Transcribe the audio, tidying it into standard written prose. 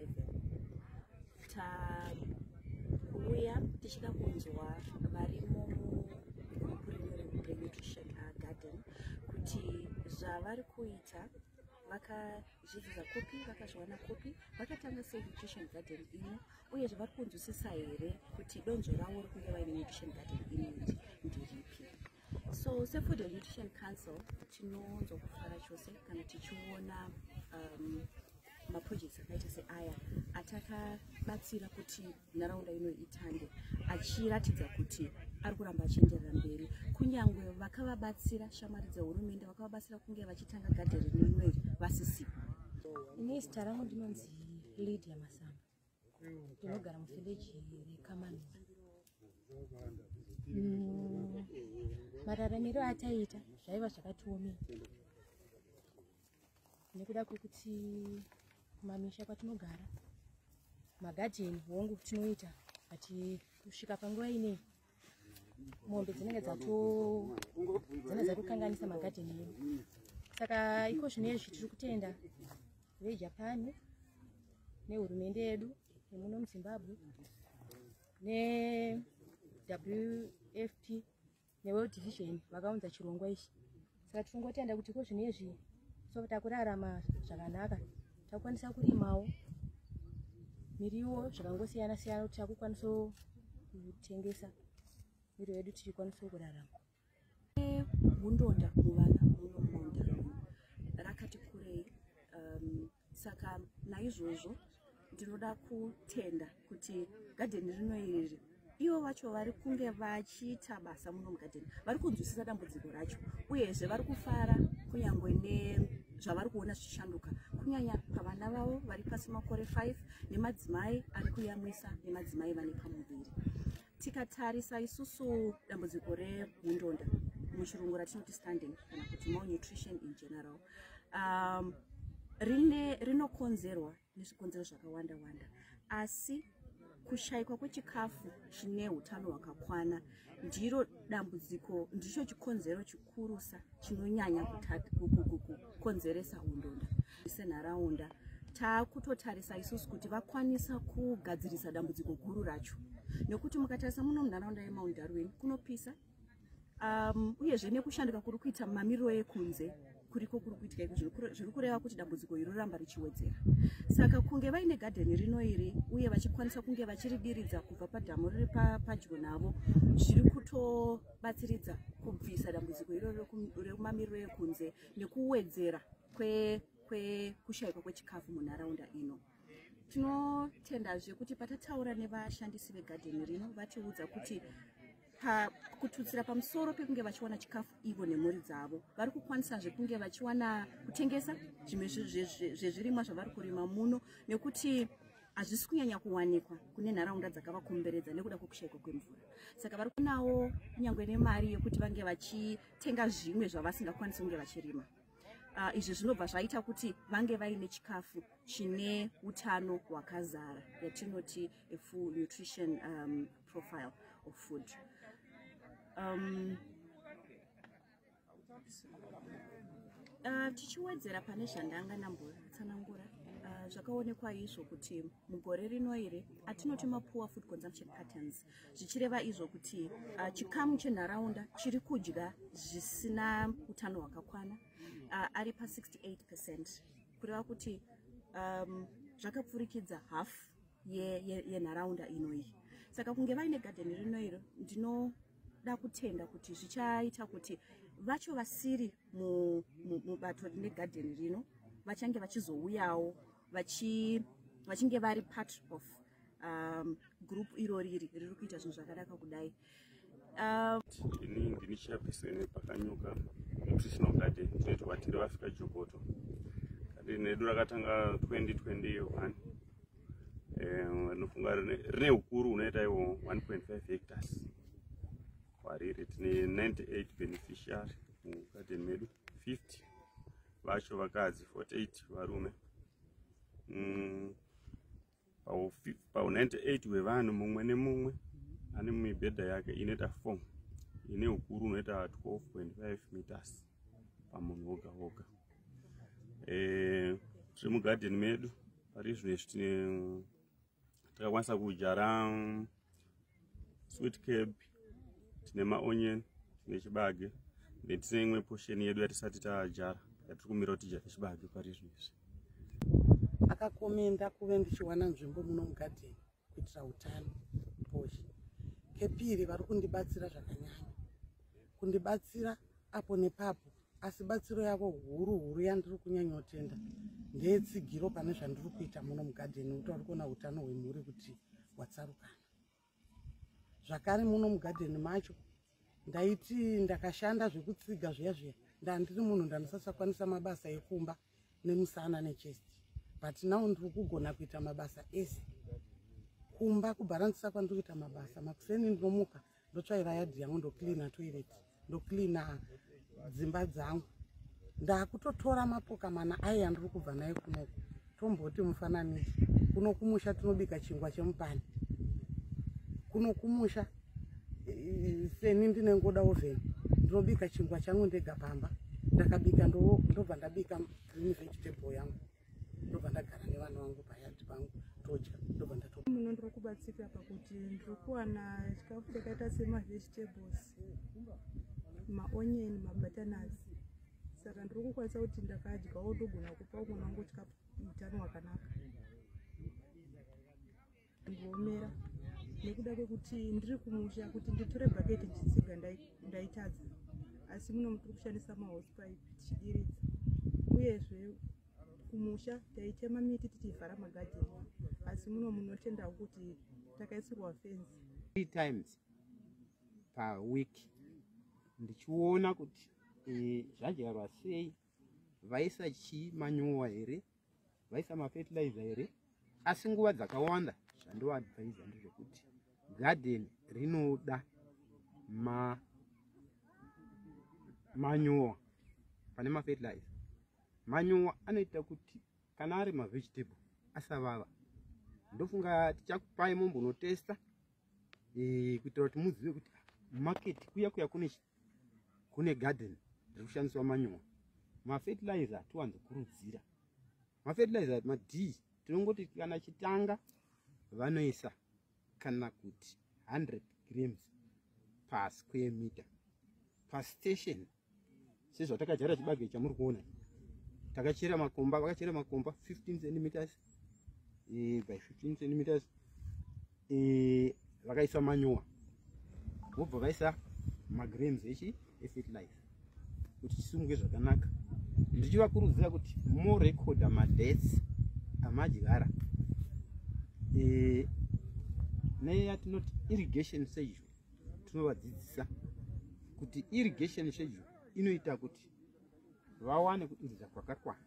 11. Tauya tichida kunzwa varimo mugurupu rino reNutrition Garden kuti zvavari kuita vakazvidzidza kupi, vakazviwana kupi, vakatanga sei Nutrition Garden ino, uyezve vari kunzwisisa here kuti donzvo ravo rekunge vaine Nutrition Garden ino nderipi. So seFood and Nutrition Council tinonzwa kufara chose kana tichiona maprojects akaita seaya atakabatsira kuti nharaunda ino itange, achiratidza kuti ari kuramba achienderera mberi, kunyange vakavabatsira, shamwari dzehurumende vakavabatsira kunge vachitanga gadheni rino iri, vasisipo. Ini zita rangu ndinonzi Lydia Masamba, ndinogara muvillage reKamanura. Mararamiro ataiita zvaiva zvakatiomei nekuda kwekuti kumamisha kwatinogara magadheni hongu tinoita, but kusvika panguva inei mombe dzinenge dzatokanganisa magadheni edu. Saka iko zvinezvi tiri kutenda veJapani nehurumende yedu yemuno muZimbabwe neWFP neWorld Vision vakaunza chirongwa ichi. Saka tirongotenda kuti iko zvinezvi so takurarama zvakanaka, takukwanisa kurimawo miriwo zvakangosiyana siyana, kuti takukwanisa kutengesa miriwo yedu tichikwanisawo kurarama. Hundonda muvana muno muMount rakati kurei. Saka naizvozvo ndinoda kutenda kuti gadheni rino iriri, ivo vacho vari kunge vachiita basa muno mugadheni vari kunzwisisa dambudziko racho, uyezve vari kufara kunyange nezvavari kuona zvichishanduka, kunyanya pavana vavo vari pasi makore 5, nemadzimai ari kuyamwisa, nemadzimai vane pamuviri. Tikatarisa isusu dambudziko rehundonda, muchirungu ratinoti stunting kana kuti malnutrition in general, rine rinokonzerwa nezvikonzero zvakawanda wanda, asi kushayikwa kwechikafu chine utano hwakakwana ndiro dambudziko, ndicho chikonzero chikurusa chinonyanya kukonzeresa undonda. Senharaunda taakutotarisa isusu kuti vakwanisa kugadzirisa dambudziko guru racho, nekuti mukatarisa muno munharaunda yeMount Darwin kunopisa, uyezve nekushanduka kuri kuita mamiriro ekunze kuriko kuri kuitika iko, zviri kureva kuti dambudziko iri roramba richiwedzera. Saka kunge vaine gadheni rino iri uye vachikwanisa kunge vachiridiridza kubva padhamu riri padyo navo, zviri kutobatsiridza kubvisa dambudziko iroro remamiriro ekunze nekuwedzera kwekushayikwa kwechikafu munharaunda ino. Tinotendazve kuti patataura nevashandisi vegadheni rino, vatiudza kuti kututsira pamusoro pekunge vachiwana chikafu ivo nemhuri dzavo, vari kukwanisazve kunge vachiwana kutengesa zvimwe zvezvirimwa zvavari kurima muno, nekuti hazvisi kunyanya kuwanikwa kune nharaunda dzakavakomberedza nekuda kwekushayikwa kwemvura. Saka vari kunawo kunyange nemari yekuti vange vachitenga zvimwe zvavasingakwanisi kunge vachirima. Izvi zvinobva zvaita kuti vange vaine chikafu chine utano hwakazara, yatinoti a full nutrition profile of food. Tichiwedzera pane zvandanga ndambotsanangura, zvakaonekwa izvo kuti mugore rino iri atinoti mapoor food consumption patterns, zvichireva izvo kuti chikamu chenharaunda chiri kudya zvisina utano hwakakwana ari pa68%, kureva kuti zvakapfurikidza half yenharaunda ye, ye inoyi. Saka kunge vaine gadheni rino iro, ndinoda kutenda kuti zvichaita kuti vacho vasiri mubato rine gadheni rino vachange vachizouyawo vachinge vari part of group iro riri riri kuita zvinhu zvakanaka kudai. Ini ndini chairperson wePakanyuka Nutritional Garden, tinoitwa tiri vafika Jokoto. Gadheni redu rakatanga 2021. Rinofunga rine ukuru hunoita iwo 1.5 hectares. Kwariri tine 98 beneficiary mugadheni medu, 50 vacho vakadzi, 48 varume. Pau98 hwevanhu, mumwe nemumwe ane mibhedha yake inoita 4, ine ukuru unoita 12.5 meters pamunhu woga woga. Tiri mugadheni medu. Pari zvino izvi tine takakwanisa kudyara sweet cab, tine maonion, tine chibage, then tine imwe portion yedu yatisati tadyara yatiri kumira kuti tidyare chibage pari zvino izvi. Akakomenda kuve ndichiwana nzvimbo muno mugadheni kuitira utano posha. Kepiri, vari kundibatsira zvakanyanya, kundibatsira apo nepapo, asi batsiro yavo huru huru yandiri kunyanyotenda ndeyetsigiro pane zvandiri kuita muno mugadheni, nekuti vari kuona utano hwemhuri kuti hwatsarukana. Zvakare, muno mugadheni macho ndaiti ndakashanda zvekutsiga zviya zviya, ndandiri munhu ndandisasakwanisa mabasa ekumba nemusana nechest, but now ndiri kugona kuita mabasa ese kumba. Kubharansisa kwandiri kuita mabasa, makuseni ndinomuka, ndotsvaira yadhi yangu, ndocleana toilet, ndocleana dzimba dzangu. Ndakutotora mapoka mana ai andiri kubva naye kunoku. Tomboti mufananidzo, kuno kumusha tinobika chingwa chemupani. Kuno kumusha, seni ndine Ngoda oven, ndinobika chingwa changu ndega pamba. Ndakabika, ndobva ndabika green vegetable yangu, ndobva ndagara nevana vangu payadhi pangu, todya, ndobva ndato. Muno ndiri kubatsika pakuti ndiri kuwana chikafu chakaita semavegetables, maonion, mabutternut. Saka ndiri kukwanisa kuti ndakadyawo, ndogona kupa mwana wangu chikafu, utano hwakanaka. Ndiomera nekuda kwekuti ndiri kumusha, kuti nditore bhaketi ndichitsiga ndaitadza, asi muno tiri kushandisa mahosepipe tichidiridza. Uyezve kumusha taitema miti tichivhara magadheni, asi muno munotendawo kuti takaisirwa fenzi. Three times paweek ndichiona kuti zvadyarwa sei, vaisa chii, manyowa here, vaisa mafertilizer here. Asi nguva dzakawanda zvandoadvisa ndezvekuti garden rinoda manyowa pane mafertilizer. Manyowa anoita kuti kana ari mavegetable asavava. Ndofunga tichakupai mumbonotesta kuitira kuti muzive kuti market kuya kuya kune garden riri kushandiswa manyowa. Mafertilizer tiwanzokurudzira mafertilizer mad, tinongoti kana chitanga vanoisa kana kuti 100 grams pasquare meter pastation. Sezvatakadyara chibage chamuri kuona, takachera makomba, vakachera makomba 15 centimeters by 15 centimeters, vakaisa manyowa, vobva vaisa magrams echi efertilizer kuti chisumuke zvakanaka. Ndichivakurudzira kuti morekodha madates amadyara neyatinoti irrigation schedule. Tinovadzidzisa kuti irrigation schedule inoita kuti vawane kudiridza kwakakwana.